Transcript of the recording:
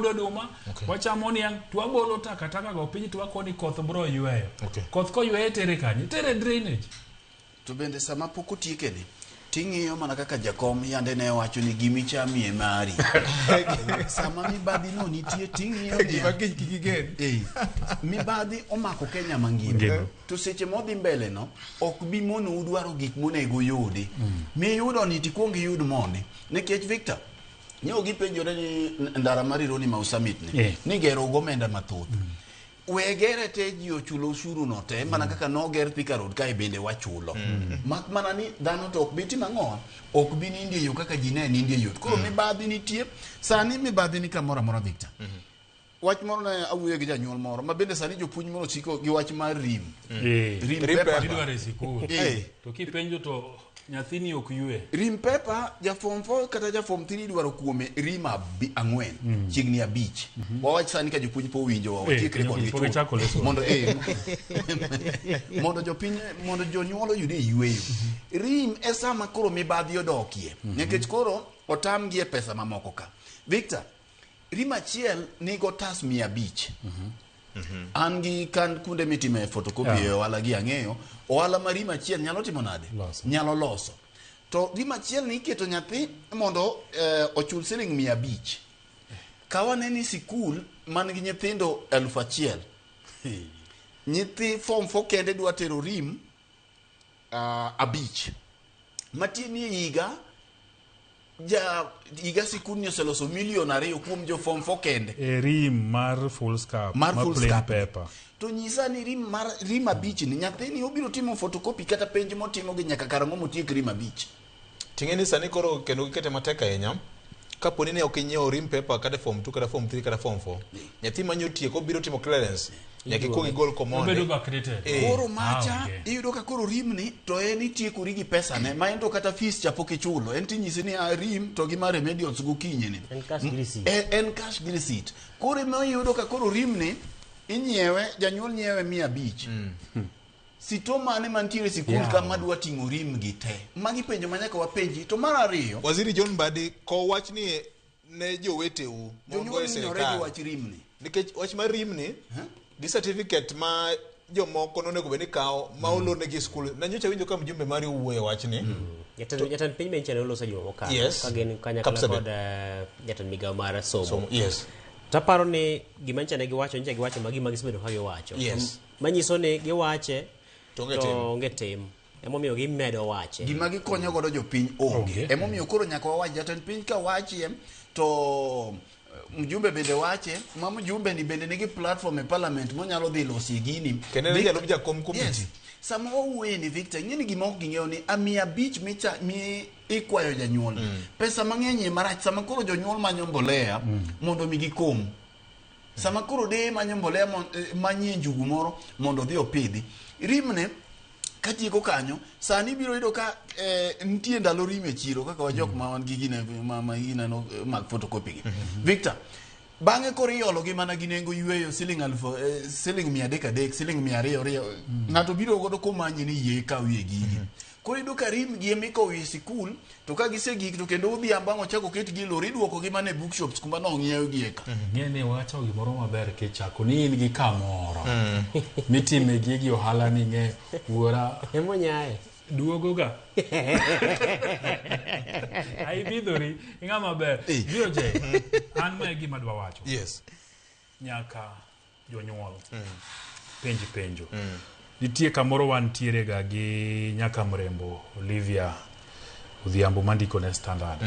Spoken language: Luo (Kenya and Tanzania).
Wakuodo oduma, wachamo niang', to wabolo takataka go piny to wakoni koth bro yweyo. Koth koyweyo tere kanye? Tere drainage. To bende sama pok otieke ni, ting'iyo mana kaka jakom yande ne wacho ni gimichamie mari. Sama mibadhi no nitie ting'iyo niya. Gima kiny kik igen. Eh, mibadhi omako Kenya mangima. Ngima. To seche modhi mbele no, ok bi monou dwaro gik monego uyudi. Miyudo ni tikuong iyud mondi. Nikech Victor, nyo gipenjore ni ndara mar Rironi Mau Summit ni, ni gero gomenda mathoth. We gere te ji ochulo ushuru no te mana kaka noger Thika Road kae bende wachulo. Mak mana ni dhano to ok bi timo ang'o? Ok bi nindie yo kaka ji ne nindie yot. Koro mibadhi nitie. Sani mibadhi ni kamoro amora Victor. Wach moro ne awuoyo gi janyuol moro ma bende sani jopuonj moro siko gi wach mar rim. Rim Rim paper. paper. Idwaro e sikul. To kipenjo to nyathini ok ywe. Rim paper ja form 4 kata ja form 3 idwaro kuome rim 4 chiegni 5. Wawach sani ka jopuonj po winjo wa watiekre kodgi pok chuth. gichako lesson. Mondo mondo jopiny mondo jonyuol oyud e yueyo. Rim e sama koro mibadhi odokie. Nikech koro otamgi e pesa mamoko ka. Victor, rim achiel nigo tas 500. An gi kan kuonde mitime photocopy e ohala gi ang'eyo. Ohala ma rim achiel nyalo timo nade? Loso. Nyalo loso. To rim achiel ni iketo nyathi mondo ochul siling 500. Kawane ni sikul man gi nyithindo 1000. Nyithi form 4 kende dwa tero rim 5. Matie ni higa ja higa sikul ni oseloso milion 2 kuom jo form 4 kende. E rim mar full scap, Mar full plain scap. paper. To nyisa ni rim mar rim 5 ni nyathini obiro timo photocopy kata penj motimo gi nyaka karang'o motiek rim 5. Ting'e ni sani koro kendo gikete matek ahinya. Kapo ni ne ok inyiewo rim paper kata form 2 kata form 3 kata form 4, nyathi manyo tieko obiro timo clearance, nyaka ikuong igol komondi. Obedo backdated. Koro macha iyudo ka koro rim ni to en itiekori gi pesa ne ma en to kata fees cha pok ichulo en tinyisi ni rim to gi mar remedials gokinyi ni. En cash gi receipt. En cash gi receipt. Koro ema iyudo ka koro rim ni inyiewe janyuol nyiewe 500. Sito mane mantiere e sikul ka madwa ting'o rim gi te? Magi penjo ma nyaka wapenji. To mar ariyo, Waziri John Mbadi ko wach ni ne joweteu jonyuol e hinyore gi sirkal. wach rim ni. Nikech wach mar rim ni gi certificate ma jomoko nonego bed ni kawo ma olornegi e skul. Na nyocha awinjo ka mjumbe mari owuoyo e wachni. Jatend piny be nyicha ne oloso juma mokalo ka gin kanyakla Kapsabet. kod jatend migawo mar somo. Somo, yes. To aparo ni gima nyicha ne giwacho nyicha giwacho ma gima gisebedo ka giwacho. Manyiso ni giwache To onge tim. onge tim. Emomiyo gimedo wache. Gima gikonyo godo jopiny onge. Emomiyo koro nyaka wawach jatend piny ka wachie to mjumbe bende wache ma mjumbe ni bende nigi platform e parliament monyalo dhi losie gini. Kendo en jalup jakom committee. Yes. Sama wawuoye ni Victor, ing'e ni gima ok ging'eyo ni a 500 micha mi ikwayo janyuol. Pesa mang'eny e marach sama koro jonyuol manyo mbolea mondo mi gikom. Sama koro deye manyo mbolea manyie njugu moro mondo odhi opidhi. Rimne katieko kanyo sani ibiro yudo ka nitie ndalo rim e chiro kaka wa jok ma wan gi gine ma gineno mag photocopy gi. Victor, bang'e koro iolo gi mana gi nengo yueyo siling alufu siling 300 siling 200 ariyo. Ng'ato biro godo komanyi ni yie ikawie gigi. Koro iyudo ka rim gi ema ikowo e sikul to ka gisegik to kendo odhiambo ang' ochako oketgi e lori iduoko gi mana e bookshops kuma nong'iew gi eka. Ng'e ni wacho gimoro maber kichako ni in gi kamoro mitime gigi ohala ni ng'e wuora Emonyaye. duogo ga. Aibidhori ing'ama ber. VOJ, an ma e gima adwa wacho. Nyaka jonyuol penj penjo. Nitie kamoro wantiere ga gi nyaka mrembo Olivia Odhiambo mandiko ne Standard.